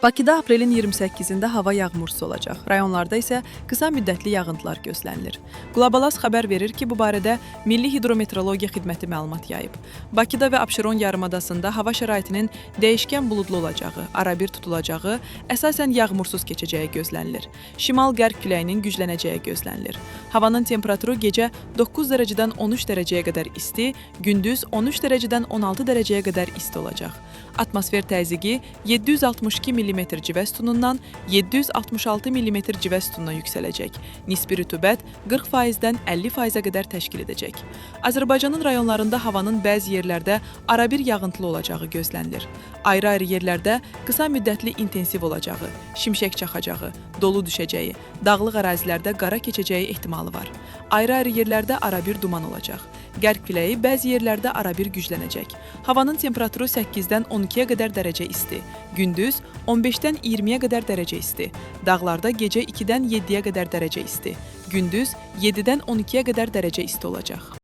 Bakıda aprelin 28-də hava yağmursuz olacaq. Rayonlarda isə qısa müddətli yağıntılar gözlənilir. Qlobalas xəbər verir ki, bu barədə Milli Hidrometeorologiya Xidməti məlumat yayıb. Bakıda və Abşeron yarımadasında hava şəraitinin dəyişkən buludlu olacağı, arabir tutulacağı, əsasən yağmursuz keçəcəyi gözlənilir. Şimal-qərb küləyinin güclənəcəyi gözlənilir. Havanın temperaturu gecə 9 dərəcədən 13 dərəcəyə qədər isti, gündüz 13 dərəcədən 16 dərəcəyə qədər isti olacaq. Atmosfer təzyiqi 762 mm civə sütunundan 766 mm civə sütununa yüksələcək. Nisbi rütubət 40%-dən 50%-ə qədər təşkil edəcək. Azərbaycanın rayonlarında havanın bəzi yerlərdə arabir yağıntılı olacağı gözlənilir. Ayrı-ayrı yerlərdə qısa müddətli intensiv olacağı, şimşək çaxacağı, dolu düşəcəyi, dağlıq ərazilərdə qara keçəcəyi ehtimalı var. Ayrı-ayrı yerlərdə arabir duman olacaq. Qərb küləyi bəzi yerlərdə arabir güclənəcək. Havanın temperaturu 8-dən 12-yə qədər dərəcə isti, gündüz 15-dən 20-yə qədər dərəcə isti. Dağlarda gecə 2-dən 7-yə qədər dərəcə isti, gündüz 7-dən 12-yə qədər dərəcə isti olacaq.